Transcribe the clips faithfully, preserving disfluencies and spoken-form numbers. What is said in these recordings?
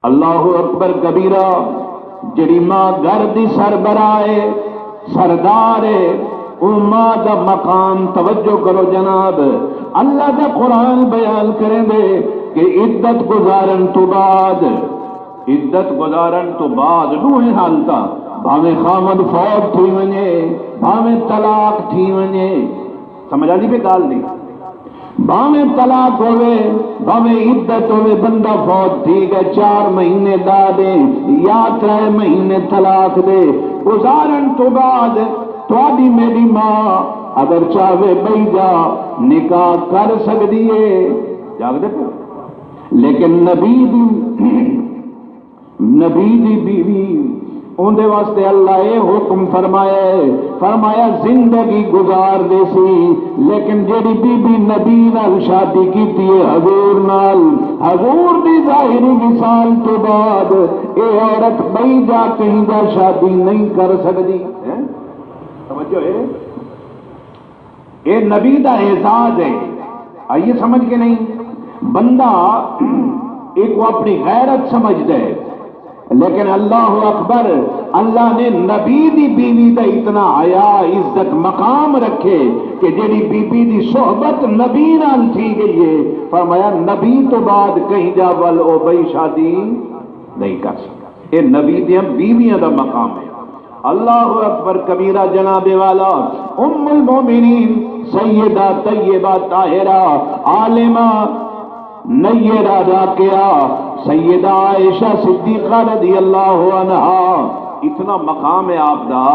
اللہ اکبر کبیرہ۔ جڑی ماں گھر دی سربراہ ہے، سردار ہے، او ماں دا مقام، توجہ کرو جناب، اللہ دا قرآن بیان کریندے کہ عدت گزارن تو بعد، عدت گزارن تو بعد ݙوہیں حالتاں، بھاویں خاوند فوت تھی ونڄے، بھاویں طلاق تھی ونڄے، سمجھ آندی پئی ڳالھ دی؟ بھاویں طلاق ہووے، بھاویں عدت ہووے، بندہ فوت تھی ڳئے، چار مہینے دا ݙے یا ترے مہینے طلاق دے گزارن تو بعد تہاݙی میݙی ماں اگر چاہوے ٻئی جا نکاح کر سڳدی ہے۔ جاڳدے پئے؟ لیکن نبی دی نبی دی بیوی، اوندے واسطے اللہ اے حکم فرمایا ہے، فرمایا زندگی گزار دیسی، لیکن جیڑھی بی بی نبی نال شادی کیتی ہے، حضور نال، حضور دی ظاہری وصال تو بعد اے عورت ٻئی جا کہیں دا شادی نہیں کر سکدی۔ ہیں؟ توجہ ہے؟ اے نبی دا اعزاز ہے۔ آئیے سمجھ کے نہیں؟ بندہ ایک کو اپنی غیرت سمجھدا ہے، لیکن اللہ اکبر، اللہ نے نبی دی بیوی دا اتنا حیا، عزت، مقام رکھے کہ جیڑھی بی بی دی صحبت نبی نال تھی ڳئی ہے، فرمایا نبی تو بعد کہیں جا ول او ٻئی شادی نہیں کر سکدا۔ اے نبی دیاں بیویاں دا مقام ہے۔ اللہ اکبر کبیرہ۔ جناب والا، ام المومنین سیدہ طیبہ طاہرہ عالمہ نیرہ راقیہ سیدہ عائشہ صدیقہ رضی اللہ عنہا، اتنا مقام ہے آپ دا۔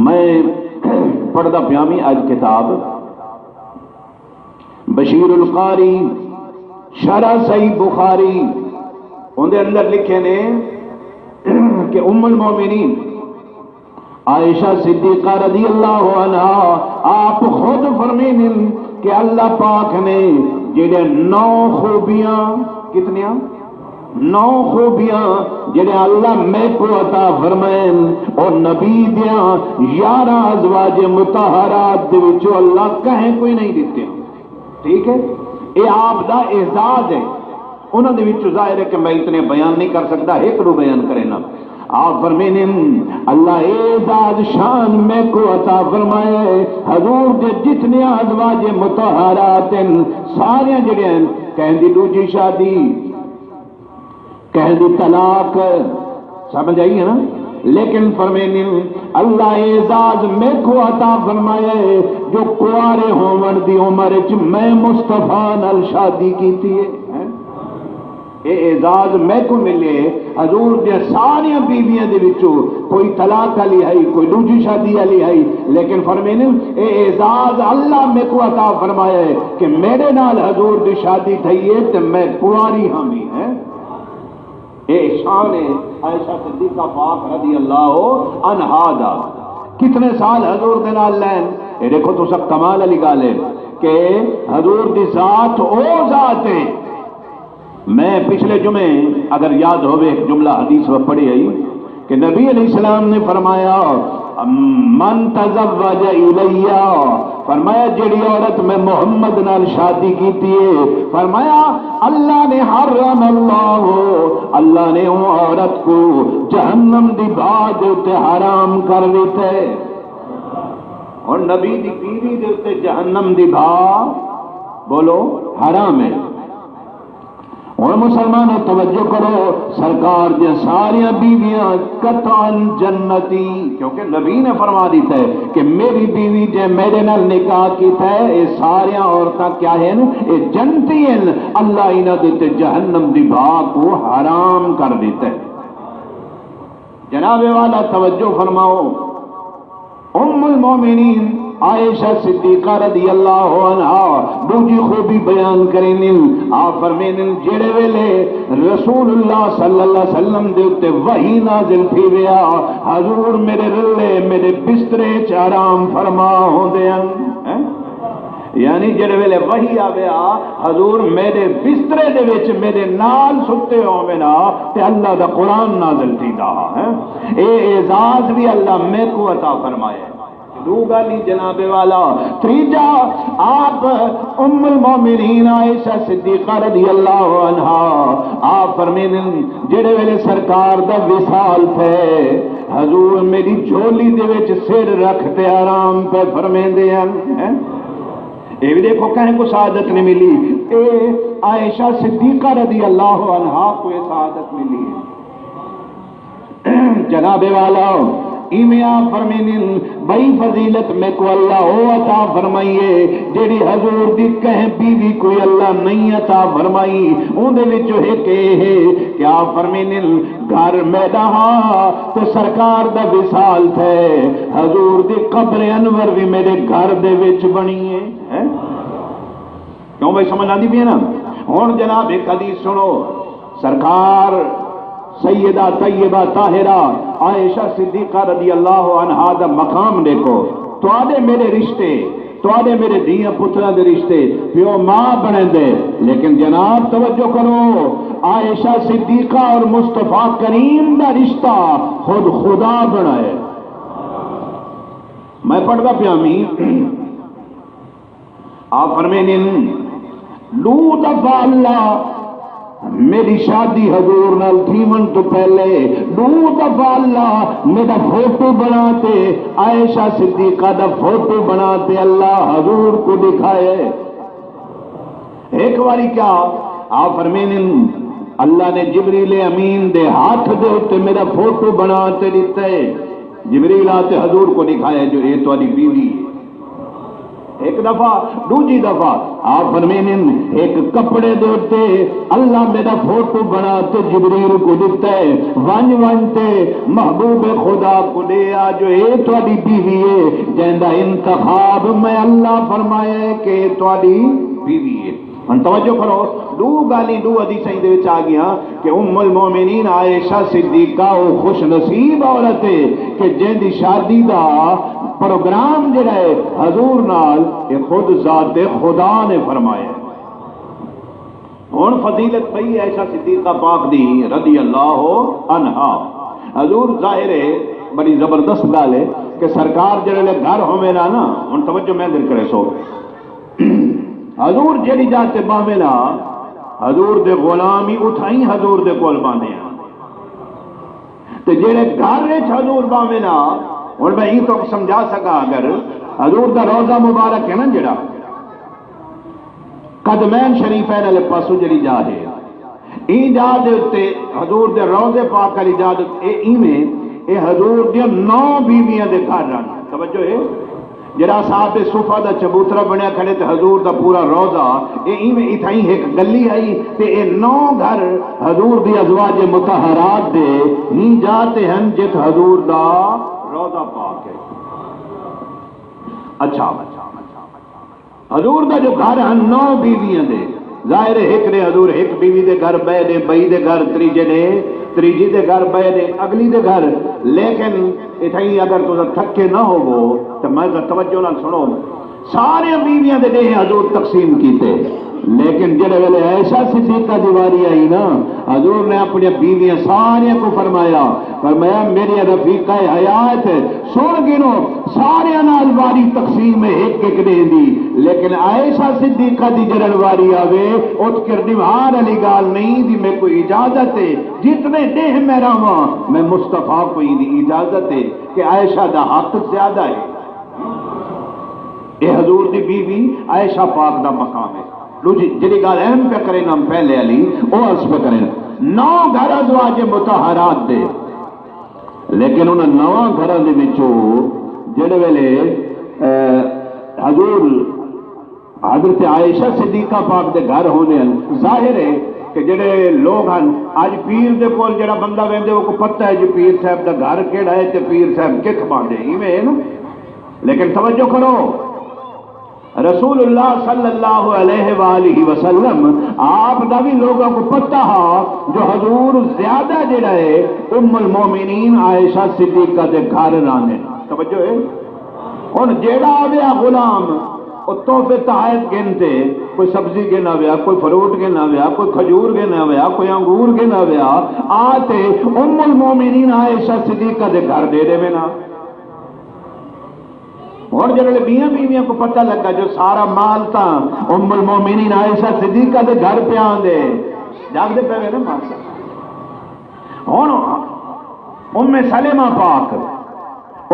میں پڑھدا پیاں وی اڄ کتاب بشیر القاری، شرح صحیح بخاری، اوندے اندر لکھے نے کہ ام المومنین عائشہ صدیقہ رضی اللہ عنہا آپ خود فرمیندن کہ اللہ پاک نے جڑے نو خوبیاں، کتنیاں؟ نو خوبیاں جڑے اللہ میکوں عطا فرمائن، او نبی دیاں یارہ ازواج مطہرات دے وچوں اللہ کہیں کوئی نہیں ݙتیاں۔ ٹھیک ہے، اے آپ دا اعزاز ہے۔ انہاں دے وچوں ظاہر ہے کہ میں اتنے بیان نہیں کر سکدا، ہک ݙو بیان کرینا۔ آپ فرمیندن، اللہ اے اعزاز شان میکوں عطا فرمائے، حضور دے جتنے ازواج مطہرات ہیں، ساریاں جڑیاں ہیں، کہیں دی ݙوجھی شادی، کہیں دی طلاق، سمجھ آئی ہے نا؟ لیکن فرمیندن، اللہ اعزاز میکوں عطا فرمایا ہے جو کنوارے ہووݨ دی عمر اچ میں مصطفیٰ نال شادی کیتی ہے۔ ہیں؟ اے اعزاز میکوں ملے۔ حضور دیاں ساریاں بیویاں دے وچوں کوئی طلاق آلی ہئی، کوئی ݙوجھی شادی آلی ہئی، لیکن فرمیندن، اے اعزاز اللہ میکوں عطا فرمایا ہے کہ میݙے نال حضور دی شادی تھئی ہے تے میں کنواری ہاں وی۔ ہیں؟ اے شان ہے عائشہ صدیقہ پاک رضی اللہ عنہا دا۔ کتنے سال حضور دے نال لین؟ اے ݙیکھو تساں، کمال آلی ڳالھ ہے کہ حضور دی ذات او ذات ہے۔ میں پچھلے جمعے، اگر یاد ہووے، ایک جملہ حدیث میں پڑھی ہے کہ نبی علیہ السلام نے فرمایا، من تزوج الیہ، فرمایا جیڑھی عورت میں محمد نال شادی کیتی ہے، فرمایا اللہ نے، حرم اللہ، اللہ نے اوں عورت کو جہنم دی بھا دے اتے حرام کر ݙتے۔ ہݨ نبی دی بیوی دے اتے جہنم دی بھا، بولو، حرام ہے۔ ہݨ مسلمانو توجہ کرو، سرکار دیاں ساریاں بیویاں قطعاً جنتی، کیونکہ نبی نے فرما ݙتا ہے کہ میری بیوی جے میرے نال نکاح کیتا ہے، اے ساریاں عورتاں کیا ہن؟ اے جنتی ہن۔ اللہ انہاں دے تے جہنم دی بھا کو حرام کر ݙتا ہے۔ جناب والا توجہ فرماؤ، ام المومنین عائشہ صدیقہ رضی اللہ عنہا ݙوجھی خوبی بیان کریندن۔ آپ فرمیندن، جیڑھے ویلے رسول اللہ صلی اللہ علیہ وسلم دے اتے وحی نازل تھی ویا، حضور میرے رلے، میرے بسترے اچ آرام فرما ہوندے ہن۔ ہیں؟ یعنی جیڑھے ویلے وحی آوے ہا، حضور میݙے بسترے دے وچ میݙے نال ستے ہوون ہا تے اللہ دا قرآن نازل تھیندا ہا۔ ہیں؟ اے اعزاز وی اللہ میکوں عطا فرمایا ہے۔ ݙو ڳالھیں جناب والا۔ تریجا، آپ ام المومنین عائشہ صدیقہ رضی اللہ عنہا، آپ فرمیندن، جیڑھے ویلے سرکار دا وصال تھئے، حضور میݙی جھولی دے وچ سر رکھ تے آرام پئے فرمیندے ہن۔ ہیں؟ اے وی ݙیکھو، کہیں کوں سعادت نہیں ملی، اے عائشہ صدیقہ رضی اللہ عنہا کوں اے سعادت ملی ہے۔ جناب والا، ایویں آپ فرمیندن، ٻئی فضیلت میکوں اللہ او عطا فرمائی ہے، جیڑھی حضور دی کہیں بیوی کوں اللہ نہیں عطا فرمائی۔ اوندے وچوں ہک اے ہے کہ آپ فرمیندن، گھر میݙا ہا تے سرکار دا وصال تھئے، حضور دی قبر انور وی میݙے گھر دے وچ بݨی ہے۔ ہیں؟ کیوں بھائی، سمجھ آندی پئی ہے نا؟ ہݨ جناب، ہک حدیث سݨو۔ سرکار سیدہ طیبہ طاہرہ عائشہ صدیقہ رضی اللہ عنہا دا مقام ݙیکھو۔ تہاݙے میݙے رشتے، تہاݙے میݙے دھیاں پتراں دے رشتے پیو ماء بݨیندے، لیکن جناب توجہ کرو، عائشہ صدیقہ اور مصطفیٰ کریم دا رشتہ خود خدا بݨائے۔ میں پڑھدا پیا می آپ فرمیندن، ݙو دفعہ اللہ میݙی شادی حضور نال تھیوݨ توں پہلے، ݙو دفعہ اللہ میݙا فوٹو بݨا تے عائشہ صدیقہ دا فوٹو بݨا تے اللہ حضور کوں ݙکھائے۔ ہک واری کیا، آپ فرمیندن، اللہ نے جبریل امین دے ہتھ دے اتے میݙا فوٹو بݨا تے ݙتا ہے۔ جبریل آ تے حضور کوں ݙکھایا جو اے تہاݙی بیوی ہے۔ ہک دفعہ، ݙوجھی دفعہ آپ فرمیندن، ہک کپڑے دے اتے اللہ میݙا فوٹو بݨا تے جبریل کوں ݙتا ہے، ونڄ ونڄ تے محبوب خدا کوں ݙے آ جو اے تہاݙی بیوی ہے، جیندا انتخاب میں اللہ فرمایا ہے کہ اے تہاݙی بیوی ہے۔ ہݨ توجہ کرو، ݙو ڳالھیں، ݙو حدیثاں دے وچ آ ڳیاں کہ ام المومنین عائشہ صدیقہ او خوش نصیب عورت ہے کہ جیندی شادی دا پروگرام جیڑھا ہے حضور نال، اے خود ذات خدا نے فرمایا ہے۔ ہݨ فضیلت پئی عائشہ صدیقہ پاک دی رضی اللہ عنہا۔ حضور، ظاہر ہے بڑی زبردست ڳالھ ہے کہ سرکار جیڑھے ویلے گھر ہووے نا نا، ہݨ توجہ میں دل کرے سو، حضور جیڑھی جاہ تے ٻاہوے نا، حضور دے غلام ہی اتھائیں حضور دے کول ٻاہندے ہن۔ تے جیڑھے گھر وچ حضور ٻاہوے نا، ہݨ میں ایں تہاکوں سمجھا سکاں، اگر حضور دا روضہ مبارک ہے نا جیڑھا، قدمین شریفین والے پاسوں جیڑھی جاہ ہے، ایں جاہ دے اتے حضور دے روضے پاک والی جاہ دے اتے، اے ایویں، اے حضور دیاں نو بیویاں دے گھر ہن۔ توجہ ہے، جیڑھا صاحب صفہ دا چبوترا بݨیا کھڑے تے حضور دا پورا روضہ، اے ایویں اتھائیں ہک گلی ہئی تے اے نو گھر حضور دی ازواج مطہرات دے ہی جاہ تے ہن جت حضور دا روضہ پاک ہے۔ اچھا، حضور دا جو گھر ہن نو بیویاں دے، ظاہر ہے ہک ݙے حضور ہک بیوی دے گھر ٻئے ݙے، ٻئی دے گھر تریجے ݙے، تریجی دے گھر ٻئے ݙے، اڳلی دے گھر۔ لیکن اتھائیں اگر تساں تھکے نہ ہووو تے میں ذرا توجہ نال سݨو، ساریاں بیویاں دے ݙینہہ حضور تقسیم کیتے، لیکن جیڑھے ویلے عائشہ صدیقہ دی واری آئی نا، حضور نے اپݨیاں بیویاں ساریاں کوں فرمایا، فرمایا، میݙیاں رفیقہ حیات، سݨ گھنو، ساریاں نال واری تقسیم ہے ہک ہک ݙینہہ دی، لیکن عائشہ صدیقہ دی جݙݨ واری آوے، اتھ کر ݙیوار والی ڳالھ نہیں دی، میکوں اجازت ہے، جتنے ݙینہہ میں رہواں، میں مصطفیٰ کوں ایندی اجازت ہے کہ عائشہ دا حق زیادہ ہے۔ اے حضور دی بیوی عائشہ پاک دا مقام ہے۔ ݙوجھی جیڑھی ڳالھ اہم پیا کریناں پہلے والی، او عرض پیا کریناں۔ نو گھر ازواج مطہرات دے، لیکن انہاں نواں گھراں دے وچوں جیڑھے ویلے، اے، حضور حضرت عائشہ صدیقہ پاک دے گھر ہوندے ہن، ظاہر ہے کہ جیڑھے لوگ ہن، اڄ پیر دے کول جیڑھا بندہ ویندے، اوکوں پتہ ہے جو پیر صاحب دا گھر کیڑھا ہے تے پیر صاحب کتھ ٻاہندے، ایویں ہے نا؟ لیکن توجہ کرو، رسول اللہ صلی اللہ علیہ وآلہ وسلم آپ دا وی لوگاں کوں پتہ ہا جو حضور زیادہ جیڑھا ہے ام المومنین عائشہ صدیقہ دے گھر رہندے۔ توجہ ہے؟ ہݨ جیڑھا آویا غلام، او تحفے تحائف گھن تے، کوئی سبزی گھن آویا، کوئی فروٹ گھن آویا، کوئی کھجور گھن آویا، کوئی انگور گھن آویا، آ تے ام المومنین عائشہ صدیقہ دے گھر ݙے ݙیوے نا۔ ہن جیڑھے ٻیاں بیویاں کوں پتہ لڳا جو سارا مال تاں ام المومنین عائشہ صدیقہ دے گھر پیا آندے، جاڳدے پئے وے نا ماسا۔ ہن ام سلمہ پاک،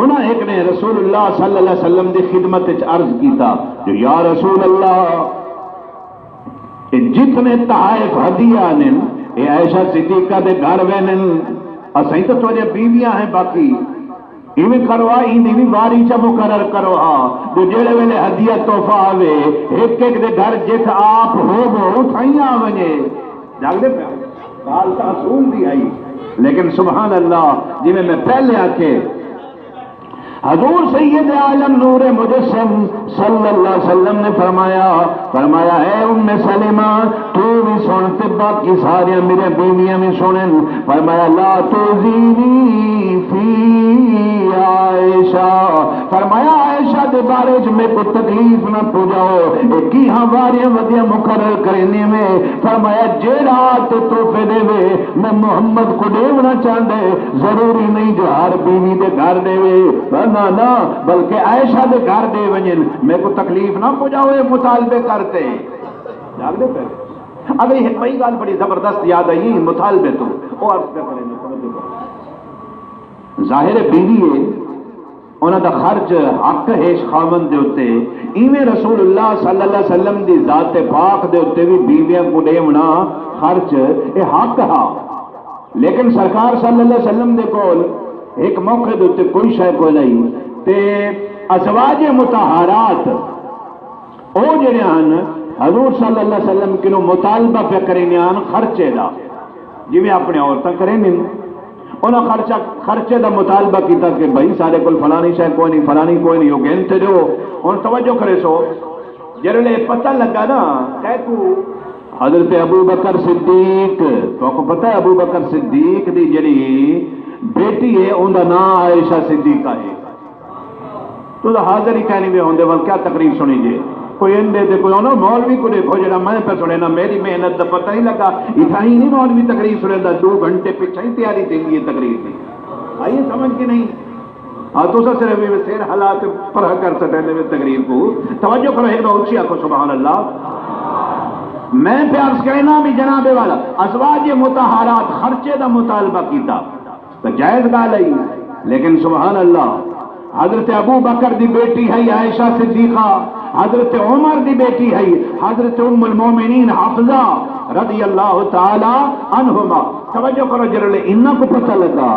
انہاں ہک ݙینہہ رسول اللہ صلی اللہ علیہ وسلم دی خدمت وچ عرض کیتا جو یا رسول اللہ، اے جتنے تحائف ہدیہ آندن، اے عائشہ صدیقہ دے گھر ویندن، اساں تاں تہاݙیاں بیویاں ہیں، باقی ایویں کرو، آ ایندی وی واری چا مقرر کرو ہا، جو جیڑھے ویلے ہدیہ تحفہ آوے، ہک ہک دے گھر جتھ آپ ہووو، اتھائیں آ ونڄے۔ جاڳدے پئے؟ ڳالھ تاں اصول دی ہئی، لیکن سبحان اللہ، جیویں میں پہلے آکھے، حضور سید عالم نور مجسم صلی اللہ علیہ وسلم نے فرمایا، فرمایا، اے ام سلمہ، تو وی سُݨ تے باقی ساریاں میریاں بیویاں وی سُݨن۔ فرمایا، لا تؤذینی فی عائشہ، فرمایا، عائشہ دے بارے وچ میکوں تکلیف نہ پڄاؤ، اے کیہاں واریاں ودیاں مقرر کریندی وے۔ فرمایا، جیڑھا تے تحفے ݙیوے، میں محمد کوں ݙیوݨا چاہندے، ضروری نہیں جو ہر بیوی دے گھر ݙیوے، نہ، نہ، بلکہ عائشہ دے گھر ݙے ونڄن، میکوں تکلیف نہ پڄاؤ اے مطالبے کر تے۔ جاڳدے پئے؟ اڳلی ہک ٻئی ڳالھ بڑی زبردست یاد آئی مطالبے توں، او عرض کر رہے ہیں، توجہ کرو۔ ظاہر ہے بیوی ہے، انہاں دا خرچ حق ہے اس خاوند دے اتے، ایویں رسول اللہ صلی اللہ علیہ وسلم دی ذات پاک دے اتے وی بیویاں کوں ݙیوݨا خرچ اے حق ہا۔ لیکن سرکار صلی اللہ علیہ وسلم دے کول ہک موقع دے اتے کوئی شے کوئی نہیں، تے ازواج مطہرات او جڑے ہن، حضور صلی اللہ علیہ وسلم کنوں مطالبہ پیا کریندے ہن خرچے دا، جویں اپنے عورتاں کریندین۔ انہاں خرچہ، خرچے دا مطالبہ کیتا کہ بھئی، سارے کول فلانی شے کوئی نہیں، فلانی کوئی نہیں، او گن تے ݙیو۔ ہݨ توجہ کریسو، جیڑھے ویلے پتہ لڳا نا کیکوں، حضرت ابو بکر صدیق، تہاکوں پتہ ہے ابو بکر صدیق دی جڑی بیٹی ہے، اوندا ناں عائشہ صدیقہ ہے۔ تساں حاضر ہی کائنی وے ہوندے، ول کیا تقریر سݨیجے؟ کوئی ایندے تے کوئی انہاں مولوی کوں ݙیکھو، جیڑھا میں پیا سݨینا، میری محنت دا پتہ نہیں لڳا۔ اتھاں ہی نہیں مولوی تقریر سݨیندا، ݙو گھنٹے پچھاں ہی تیاری تھیندی ہے تقریر دی۔ آئی ہے سمجھ کہ نہیں؟ ہاں، تساں صرف ایویں سر ہلا تے پرا کر سٹیندے وے تقریر کوں۔ توجہ کرو، ہک دفعہ اچھی آکھو، سبحان اللہ۔ میں پیا عرض کرینا بھی جناب والا، ازواج مطہرات خرچے دا مطالبہ کیتا۔ تو جائز ڳالھ ہئی، لیکن سبحان اللہ، حضرت ابو بکر دی بیٹی ہئی عائشہ صدیقہ، حضرت عمر دی بیٹی ہئی حضرت ام المومنین حفصہ رضی اللہ تعالی عنہما۔ توجہ کرو، جیڑھے ویلے انہاں کوں پتہ لڳا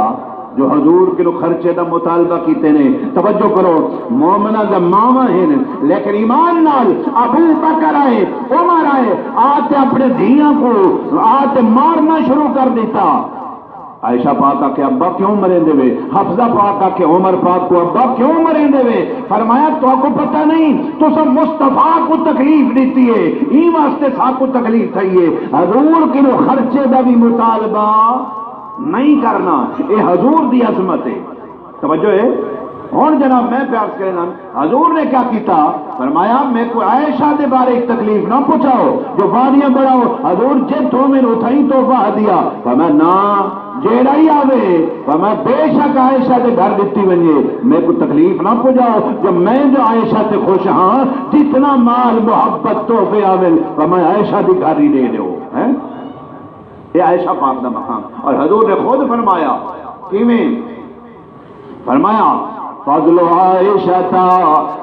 جو حضور کنوں خرچے دا مطالبہ کیتے نے، توجہ کرو، مومناں دا ماواں ہن، لیکن ایمان نال ابو بکر آئے، عمر آئے، آ تے اپݨے دھیاں کوں آ تے مارنا شروع کر ݙتا۔ عائشہ پاک آکھے، ابا کیوں مریندے وے؟ حفصہ پاک آکھے، عمر پاک کوں، ابا کیوں مریندے وے؟ فرمایا، تہاکوں پتہ نہیں، تساں مصطفیٰ کوں تکلیف ݙتی ہے، ایں واسطے ساکوں تکلیف تھئی ہے۔ حضور کنوں خرچے دا بھی مطالبہ نہیں کرنا، اے حضور دی عظمت ہے۔ توجہ ہے؟ ہݨ جناب، میں پیا عرض کرینا، حضور نے کیا کیتا؟ فرمایا، میکوں عائشہ دے بارے اچ تکلیف نہ پچاؤ جو واریاں بݨاؤ۔ حضور جتھ ہوون اتھائیں تحفہ ہدیہ۔ فرمایا، نہ، جیڑھا ہی آوے، فرمایا، بے شک عائشہ دے گھر ݙتی ونڄے، میکوں تکلیف نہ پچاؤ جو میں جو عائشہ تے خوش ہاں، جتنا مال محبت تحفے آون، فرمایا، عائشہ دی گھر ہی ݙے ݙیو۔ ہیں؟ اے عائشہ پاک دا مقام۔ اور حضور نے خود فرمایا، کیویں؟ فرمایا، فضل عائشہ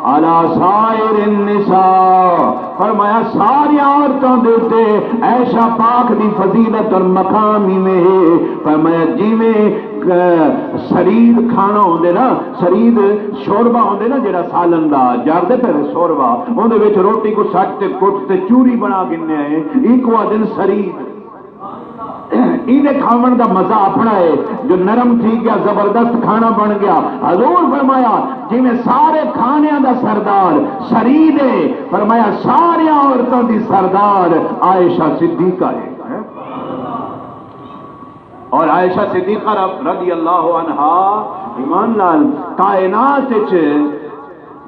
علی سائر النساء، فرمایا، ساری عورتاں دے اتے عائشہ پاک دی فضیلت اور مقام ایویں ہے۔ فرمایا، جیویں، ک-، سرید کھانا ہوندے نا، سرید شوربا ہوندے نا، جڑا سالن دا، جاردے پھر شوربا، اوندے وچ روٹی کو سٹ تے کٹ تے چوری بنا گھننے ہیں، ایکوں آدھن سرید۔ ایندے کھاوݨ دا مزہ اپݨا ہے جو نرم تھی ڳیا، زبردست کھانا بݨ ڳیا۔ حضور فرمایا، جیویں سارے کھانیاں دا سردار سرید ہے، فرمایا، ساریاں عورتاں دی سردار عائشہ صدیقہ ہے۔ اور عائشہ صدیقہ رضی اللہ عنہا، ایمان نال، کائنات وچ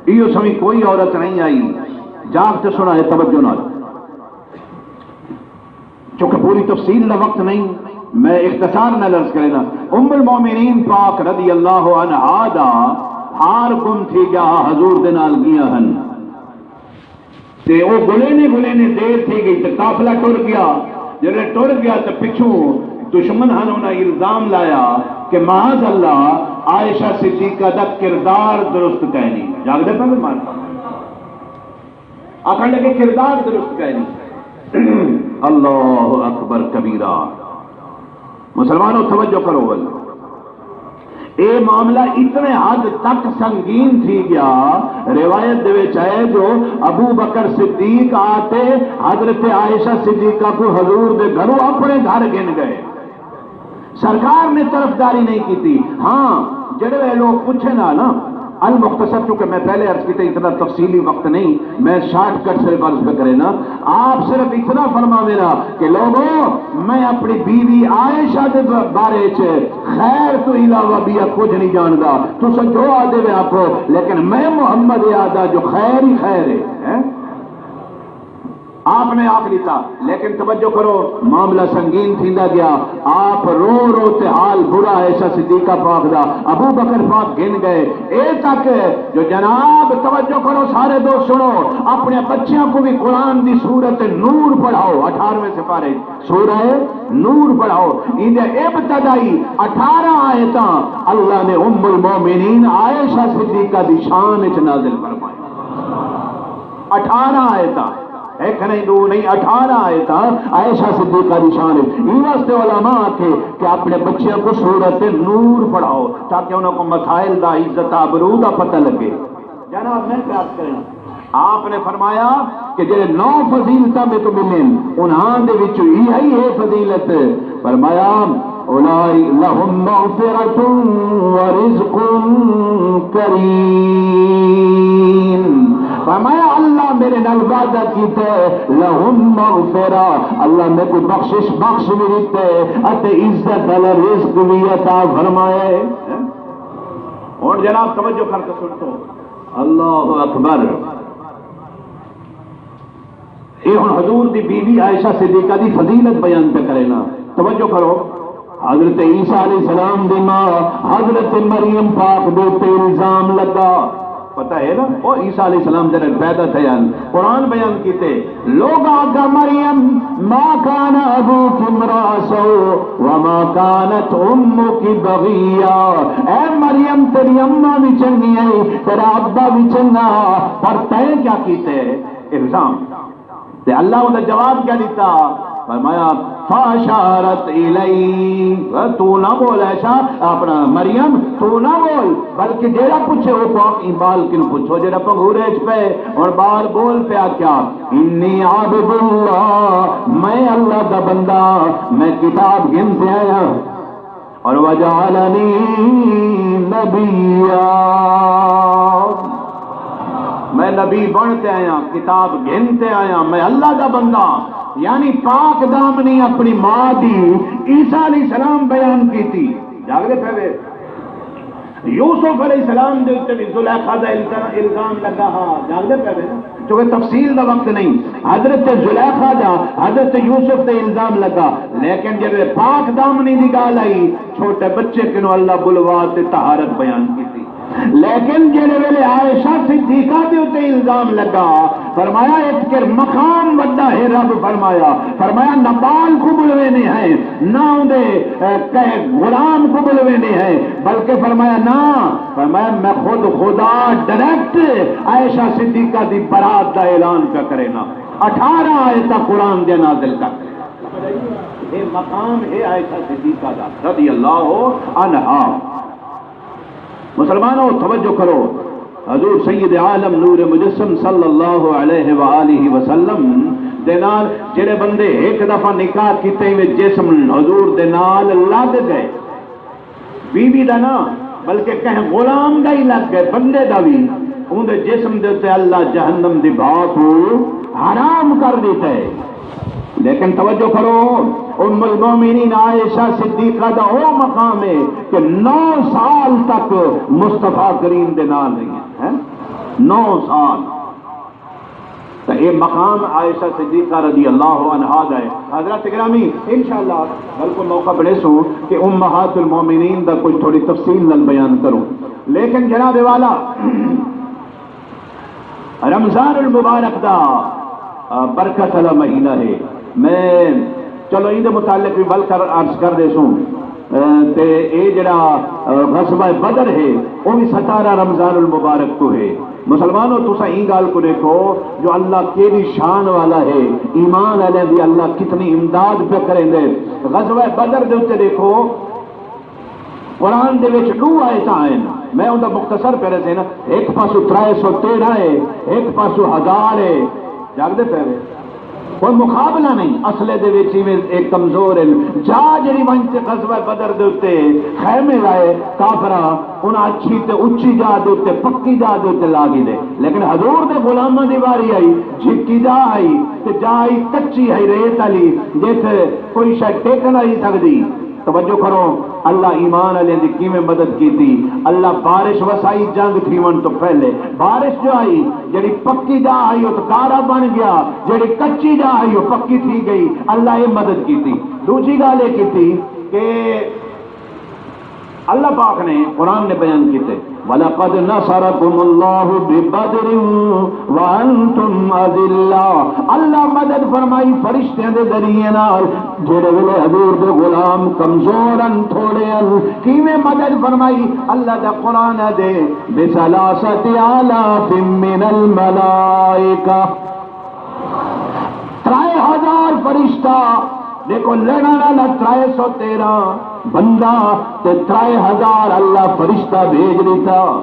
ایہو سویں کوئی عورت نہیں آئی۔ جاگ تے سݨا ہے توجہ نال۔ چونکہ پوری تفصیل دا وقت نہیں، میں اختصار نال عرض کرینا۔ ام المومنین پاک رضی اللہ عنہا دا ہار گم تھی ڳیا ہا، حضور دے نال ڳیاں ہن۔ تے او ڳلیندے ڳلیندے دیر تھی ڳئی تے قافلہ ٹر ڳیا۔ جݙݨ ٹر ڳیا تے پچھوں دشمن ہن، انہاں الزام لایا کہ معاذ اللہ، عائشہ صدیقہ دا کردار درست کائنی۔ جاڳدے پئے وے؟ مار آکھݨ لڳے، کردار درست کائنی۔ اللہ اکبر کبیرہ۔ مسلمانوں، توجہ کرو ول۔ اے معاملہ اتنے حد تک سنگین تھی ڳیا، روایت دے وچ ہے جو ابو بکر صدیق آ تے حضرت عائشہ صدیقہ کوں حضور دے گھروں اپݨے گھر گھن ڳئے۔ سرکار نے طرفداری نہیں کیتی۔ ہاں، جڑے وے لوگ پوچھے نا نا، المختصر، چونکہ میں پہلے عرض کیتے، اتنا تفصیلی وقت نہیں، میں شارٹ کٹ صرف عرض پہ کرے نا۔ آپ صرف اتنا فرماوے نا کہ لوگو، میں اپنی بیوی عائشہ دے ب-، بارے چ خیر تو علاوہ بیا کچھ نہیں جاندا۔ تساں جو آدھے وے آکھو، لیکن میں محمد یاد آ جو خیر ہی خیر ہے، ہیں؟ آپ نے آکھ ݙتا، لیکن توجہ کرو، معاملہ سنگین تھیندا ڳیا۔ آپ رو رو تے حال برا عائشہ صدیقہ پاک دا، ابو بکر پاک گھن ڳئے۔ اے تک جو جناب، توجہ کرو سارے دوست، سنو، اپݨے بچیاں کوں وی قرآن دی سورت نور پڑھاؤ، اٹھارہویں سپارے سورہ نور پڑھاؤ۔ ایندے ابتدائی اٹھارہ آیتاں اللہ نے ام المومنین عائشہ صدیقہ دی شان وچ نازل فرمائے۔ اٹھارہ آیتاں، ہک نہیں، ݙو نہیں، اٹھارہ آیتاں عائشہ صدیقہ دی شان وچ۔ ایں واسطے علماء آکھے کہ اپݨے بچیاں کوں سورت نور پڑھاؤ، تاکہ انہاں کوں مسائل دا، عزت آبرو دا پتہ لڳے۔ جناب، میں پیار کرنا۔ آپ نے فرمایا کہ جڑے نو فضیلتاں میکوں ملین، انہاں دے وچوں ایہی ہے فضیلت۔ فرمایا، اولئک لہم مغفرۃ و رزق کریم۔ فرمایا، اللہ میرے نال وعدہ کیتا ہے، لہم مغفرہ، اللہ میکوں بخشش بخش بھی دیتا ہے، اتے عزت والا رزق بھی عطا فرمایا ہے۔ ہن جناب، توجہ کر کے سن تو، اللہ اکبر۔ اے ہن حضور دی بیوی عائشہ صدیقہ دی فضیلت بیان پہ کرے نا۔ توجہ کرو، حضرت عیسیٰ علیہ السلام دی ماں حضرت مریم پاک دے تے الزام لگا۔ پتہ ہے نا، او عیسیٰ علیہ السلام جڑے پیدا تھے ہن، قرآن بیان کیتے، لوگ آگا، مریم، ما کان ابوک امرا سو وما کانت امک بغیا۔ اے مریم، تیری اماں بھی چنگی ہے، تیرا ابا بھی چنگا، پر تیں کیا کیتے؟ الزام۔ تے اللہ اوندا جواب کیا ݙتا؟ فرمایا، فاشارت الیہ، تو نہ بول عائشہ، اپݨا مریم، تو نہ بول، بلکہ جیڑھا پچھے او پاک ایں ٻال کنوں پچھو، جیڑھا پنگھورے اچ پئے، ہݨ ٻال بول پیا کیا؟ انی عبد اللہ، میں اللہ دا بندہ، میں کتاب گھن تے آیا۔ اور وجعلنی نبیا، میں نبی بݨ تے آیاں، کتاب گھن تے آیاں، میں اللہ دا بندہ۔ یعنی پاک دامنی اپݨی ماں دی عیسیٰ علیہ السلام بیان کیتی۔ جاڳدے پئے وے؟ یوسف علیہ السلام دے اتے بھی زلیخا دا الزا-، الزام لگا ہا۔ جاڳدے پئے وے نا؟ چونکہ تفصیل دا وقت نہیں۔ حضرت زلیخا دا حضرت یوسف تے الزام لگا، لیکن جب پاک دامنی دی ڳالھ آئی، چھوٹے بچے کنوں اللہ بلوا تے طہارت بیان کیتی۔ لیکن جڑے ویلے عائشہ صدیقہ دے اتے الزام لگا، فرمایا، اتکر مقام وڈا ہے، رب فرمایا، فرمایا، نہ ٻال کوں بلویندے ہیں، نہ اوندے، اے، کہیں غلام کوں بلویندے ہیں، بلکہ فرمایا، نہ، فرمایا، میں خود خدا ڈائریکٹ عائشہ صدیقہ دی برات دا اعلان پیا کرینا۔ اٹھارہ آیتاں قرآن دے نازل کر۔ اے مقام ہے عائشہ صدیقہ دا رضی اللہ عنہا۔ مسلمانوں، توجہ کرو، حضور سید عالم نور مجسم صلی اللہ علیہ وآلہ وسلم دے نال جڑے بندے ہک دفعہ نکاح کیتے وے، جسم حضور دے نال لگ ڳئے، بیوی دا نہ، بلکہ کہیں غلام دا ہی لگ ڳئے، بندے دا وی، اوندے جسم دے اتے اللہ جہنم دی بھاپ حرام کر ݙتا ہے۔ لیکن توجہ کرو، ام المومنین عائشہ صدیقہ دا او مقام ہے کہ نو سال تک مصطفیٰ کریم دے نال رہی ہیں، نو سال۔ تو اے مقام عائشہ صدیقہ رضی اللہ عنہا دا ہے۔ حضرات گرامی، انشاءاللہ ول کوئی موقع بݨیسوں کہ امہات المومنین دا کچھ تھوڑی تفصیل نال بیان کروں۔ لیکن جناب والا، رمضان المبارک دا، آ، برکت والا مہینہ ہے۔ میں، چلو، ایندے متعلق بھی ول کر عرض کر دے سوں۔ آ، تے اے جڑا، آ، غزوہ بدر ہے، او بھی ستارہ رمضان المبارک کو ہے۔ مسلمانوں، تساں ایں ڳالھ کو ݙیکھو جو اللہ کیݙی شان والا ہے، ایمان والے دی اللہ کتنی امداد پہ کریندے۔ غزوہ بدر دے اتے ݙیکھو، قرآن دے وچ ݙو آیتاں آئن، میں اوندا مختصر پڑھے سن۔ ہک پاسوں ترے سو تیرہ ہے، ہک پاسوں ہزار ہے۔ جاڳدے پئے وے؟ کوئی مقابلہ نہیں، اصلے دے وچ ایویں ایک کمزور ہیں۔ جا جڑی ونج تے غزوہ بدر دے اتے خیمے لائے کافراں، انہاں اچھی تے اچھی جا دے اتے پکی جا دے اتے لا گھدے۔ لیکن حضور دے غلاماں دی واری آئی، جھکی جا آئی تے جا آئی کچی ہئی، ریت آلی، جتھے کوئی شے ٹک نہ ہئی سڳدی۔ توجہ کرو، اللہ ایمان والے دی کیویں مدد کیتی۔ اللہ بارش وسائی جنگ تھیوݨ تو پہلے۔ بارش جو آئی، جڑی پکی جا آئی، او تو گارا بݨ گیا، جڑی کچی جا آئی، او پکی تھی گئی۔ اللہ اے مدد کیتی۔ دوجی ڳالھ اے کیتی کہ اللہ پاک نے، قرآن نے بیان کیتے، وَلَقَدْ نَصَرَكُمُ اللَّهُ بِبَدْرٍ وَأَنْتُمْ أَذِلَّةٌ۔ اللہ مدد فرمائی فرشتیاں دے ذریعے نال، جڑے ویلے حضور دے غلام کمزور ہن، تھوڑے ہن، کیویں مدد فرمائی؟ اللہ دا قرآن دے، بِثَلَاثَةِ آلَافٍ مِّنَ الْمَلَائِكَةِ۔ ترائے ہزار فرشتہ، ݙیکھو، لڑݨ والا ترائے سو تیرہ بندہ تے ترائے ہزار اللہ فرشتہ بھیج ݙتا۔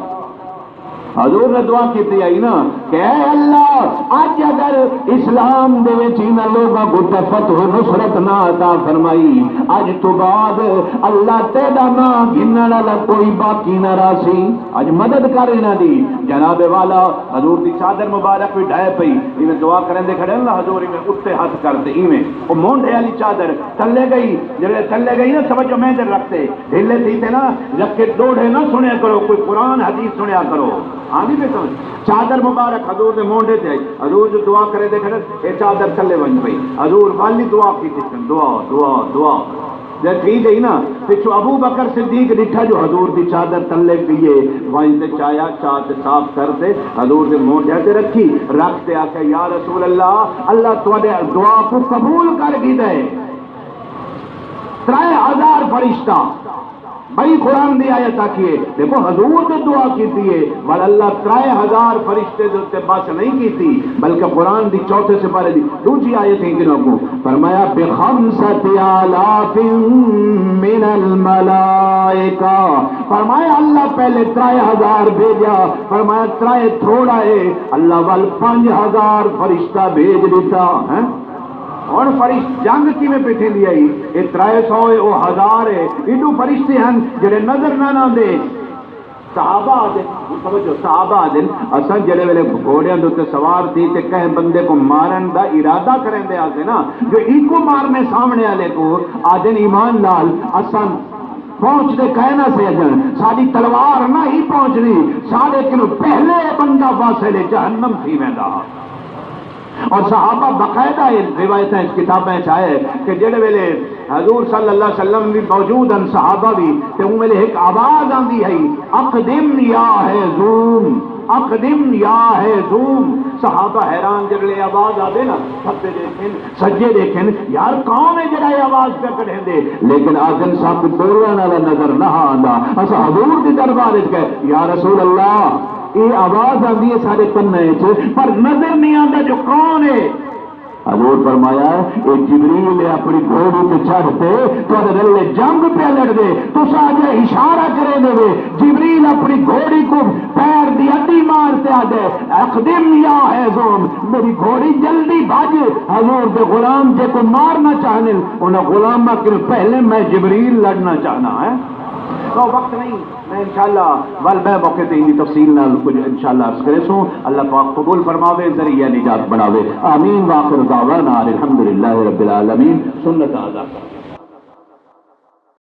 حضور نے دعا کیتی آئی نا کہ اے اللہ، اڄ اگر اسلام دے وچ انہاں لوگاں کوں تے فتح و نصرت نہ عطا فرمائی، اڄ تو بعد اللہ تیݙا ناں گھنݨ والا کوئی باقی نہ رہسی۔ اڄ مدد کر انہاں دی۔ جناب والا، حضور دی چادر مبارک وی ڈھائے پئی، ایویں دعا کریندے کھڑے نا حضور، ایویں اتے ہتھ کر تے ایویں۔ او مونڈھے والی چادر تلے گئی، جڑے تلے گئی نا، توجہ میں ادھر رکھتے، ڈھیلے تھی تے نا، لکے ڈوڑھے نہ سنیا کرو، کوئی قرآن حدیث سنیا کرو۔ آندی پئی سمجھ؟ چادر مبارک حضور دے مونڈھے تے آئی، حضور جو دعا کریندے کھڑے، اے چادر تلے ونڄ پئی۔ حضور والی دعا کیتی سن، دعا، دعا، دعا۔ جے تھی ڳئی نا، پچھوں ابو بکر صدیق ݙٹھا جو حضور دی چادر تلے پئی ہے، ونڄ تے چایا، چا تے صاف کر تے حضور دے مونڈھیاں تے رکھی، رکھ تے آکھیا، یا رسول اللہ، اللہ تہاݙے دعا کوں قبول کر گھدا ہے۔ ترائے ہزار فرشتہ، بئی قرآن دی آیت آکھی ہے، ݙیکھو حضور تے دعا کیتی ہے، ول اللہ ترائے ہزار فرشتے دے اتے بس نہیں کیتی، بلکہ قرآن دی چوتھے سپارے دی ݙوجھی آیت ہیں کنوں کو فرمایا، بِخَمْسَةِ آلَافٍ مِّنَ الْمَلَائِكَةِ۔ فرمایا، اللہ پہلے ترائے ہزار بھیجا، فرمایا، ترائے تھوڑا ہے، اللہ ول پنج ہزار فرشتہ بھیج ݙتا ہے۔ ہݨ فرشت جنگ کیویں پئی تھیندی ہئی؟ اے ترائے سو ہے، او ہزار ہے، ایݙو فرشتے ہن جڑے نظر نہ آندے۔ صحابہ آہدن، ہݨ سمجھو، صحابہ آہدن، اساں جیڑھے ویلے گھوڑیاں دے اتے سوار تھی تے کہیں بندے کوں مارݨ دا ارادہ کریندے ہاسے نا، جو اینکوں مارݨے سامݨے والے کوں، آہدن ایمان نال اساں پہنچدے کائے نہ سے اڄݨ، ساݙی تلوار نہ ہی پہنچدی، ساݙے کنوں پہلے بندہ واصل جہنم تھی ویندا ہا۔ اور صحابہ باقاعدہ اے روایتاں اچ، کتاباں اچ آئے کہ جیڑھے ویلے حضور صلی اللہ علیہ وسلم وی موجود ہن، صحابہ وی، تے اوں ویلے ہک آواز آندی ہئی، "اقدم یا ہیزوم، اقدم یا ہیزوم۔" صحابہ حیران، جیڑھے آواز آندے نا، کھبے ݙیکھن، سڄے ݙیکھن، یار کون ہے جیڑھا اے آواز پیا کڈھیندے؟ لیکن آہدن ساکوں بولݨ والا نظر نہ آندا۔ اساں حضور دے دربار اچ ڳئے، یا رسول اللہ، اے آواز آندی ہے ساݙے کناں اچ، پر نظر نہیں آندا جو کون ہے۔ حضور فرمایا، اے جبریل ہے، اپݨی گھوڑی تے چڑھ تے تہاݙے رلے جنگ پیا لڑدے، تساں اڄے اشارہ کریندے وے، جبریل اپݨی گھوڑی کوں پیر دی اڈی مار تے آہدے، "اقدم یا ہیزوم، میری گھوڑی جلدی بھڄ۔" حضور دے غلام جیکوں مارنا چاہندن، انہاں غلاماں کنوں پہلے میں جبریل لڑنا چاہنا ہے۔ تو وقت نہیں۔ میں انشاءاللہ ول ٻئے موقع تے ایندی تفصیل نال کجھ انشاءاللہ عرض کریسوں۔ اللہ پاک قبول فرماوے، ذریعہ نجات بݨاوے۔ آمین۔ وآخر دعوانا ان الحمدللہ رب العالمین۔ سنت ادا کرو۔